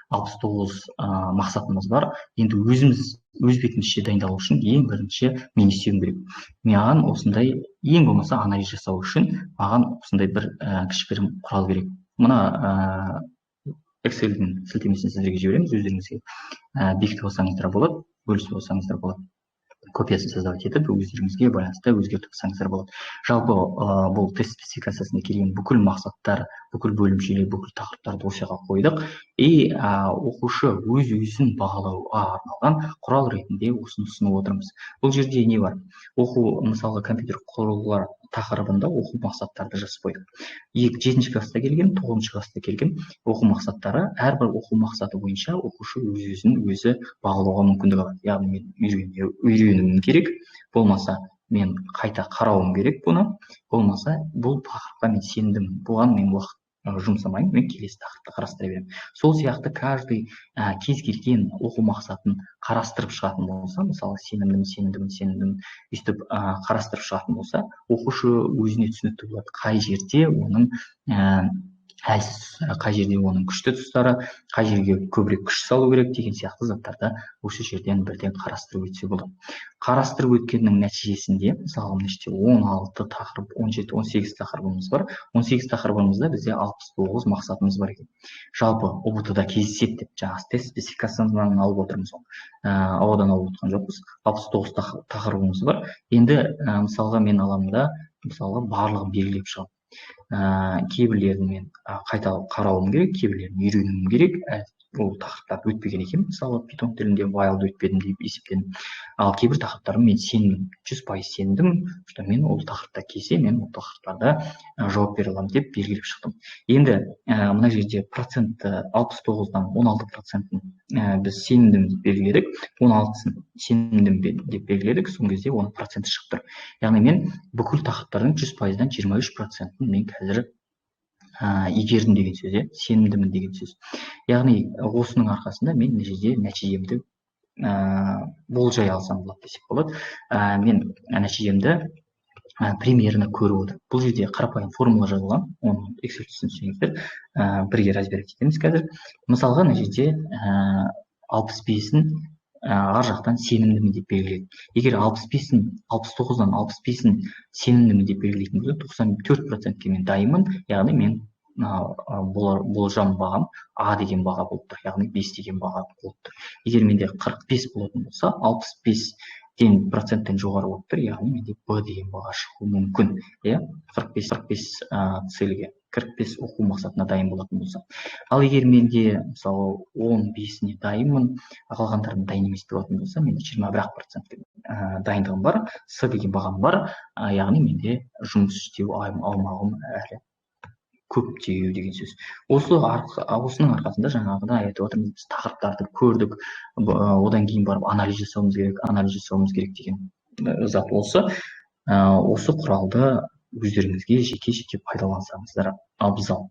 69 мақсатымыз бар. Енді өзіміз өз бетімізше дайындалу үшін ең бірінші мен не істеуім керек? Маған осындай, ең болмаса, анализ жасау үшін маған осындай бір кішігірім құрал керек. Мына Excel'дің сілтемесін сіздерге жібереміз, өздеріңізге бекітіп алсаңыздар болады, бөлісіп алсаңыздар болады, копиясын создавать етіп, өздеріңізге байланысты өзгертіп алсаңыздар болады. Жалпы бұл тест спецификациясында келген бүкіл мақсаттар, бүкіл бөлімшелер, бүкіл тақырыптарды осы жаққа қойдық. И оқушы өз өзін бағалауға арналған құрал ретінде осыны ұсынып отырмыз. Бұл жерде не бар? Оқу, мысалға, компьютер құрылғылар тақырыбында оқу мақсаттарды жазып қойдық. Екі жетінші класста келген, тоғызыншы класста келген оқу мақсаттары. Әрбір оқу мақсаты бойынша оқушы өз өзін өзі бағалауға мүмкіндік алады. Яғни мен үйренуім керек, болмаса мен қайта қарауым керек бұны, болмаса бұл тақырыпқа мен сендім, бұған мен уақыт жұмсамаймын, мен келесі тақырыпты қарастыра беремін. Сол сияқты каждый кез келген оқу мақсатын қарастырып шығатын болса, мысалы, сенімдімін, сенімдімін, сенімдімін, өйстіп қарастырып шығатын болса, оқушы өзіне түсінікті болады, қай жерде оның әлсіз тұстары, қай жерде оның күшті тұстары, қай жерге көбірек күш салу керек деген сияқты заттарды осы жерден бірден қарастырып өтсе болады. Қарастырып өткеннің нәтижесінде, мысалға, мына жерде 16 тақырып, 17, 18 тақырыбымыз бар. 18 тақырыбымызда бізде 69 мақсатымыз бар екен. Жалпы ҰБТ да кездеседі деп жаңағы тест спецификациясынан алып отырмыз ғой, ауадан алып отырған жоқпыз. 69 тақырыбымыз бар. Енді мысалға, мен аламын да, мысалға, барлығын белгілеп шығамын. Кейбірлерін мен қайта қарауым керек, кейбірлерін үйренуім керек. Ол тақырыптарды өтпеген екенмін, мысалы, Питон тілінде while өтпедім деп есептедім. Ал кейбір тақырыптарын мен сендім, 100% сендім, что мен ол тақырыпта келсе, мен ол тақырыптарда жауап бере аламын деп белгілеп шықтым. Енді мына жерде процентті, 69-дан 16%-ін біз сенімдімін деп белгіледік, 16-сын сенімдімін деп белгіледік. Сол кезде оның проценті шығып тұр. Яғни мен бүкіл тақырыптардың 100%-дан 23%-ін мен қазір игердім деген сөз, иә, сенімдімін деген сөз. Яғни осының арқасында мен мына жерде нәтижемді болжай алсам болады десек болады. Мен нәтижемді примерно көріп отырмын. Бұл жерде қарапайым формула жазылған, оны Excel түсінсеңіздер, бірге разбирать етеміз қазір. Мысалға, мына жерде 65-ін ар жақтан сенімдімін деп белгіледі. Егер 65-ін, 69-дан 65-ін сенімдімін деп белгілейтін болса, 94%-ке мен дайынмын. Яғни мен болжам бағам А деген баға болып тұр, яғни 5 деген баға болып тұр. Егер менде 45 болатын болса, 65-тен проценттен жоғары болып тұр, яғни менде Б деген баға шығуы мүмкін, иә, 45, 45 цельге, 45 оқу мақсатына дайын болатын болса. Ал егер менде, мысалы, 15-іне дайынмын, қалғандарына дайын емес болатын болса, менде 21 ақ процент дайындығым бар, С деген бағам бар, яғни менде жұмыс істеу аумағым әлі көптеу деген сөз. Осының арқасында жаңағыдай айтып отырмыз, біз тақырыптарды көрдік, одан кейін барып анализ жасауымыз керек, анализ жасауымыз керек деген зат осы. Осы құралды өздеріңізге жеке жеке пайдалансаңыздар абзал.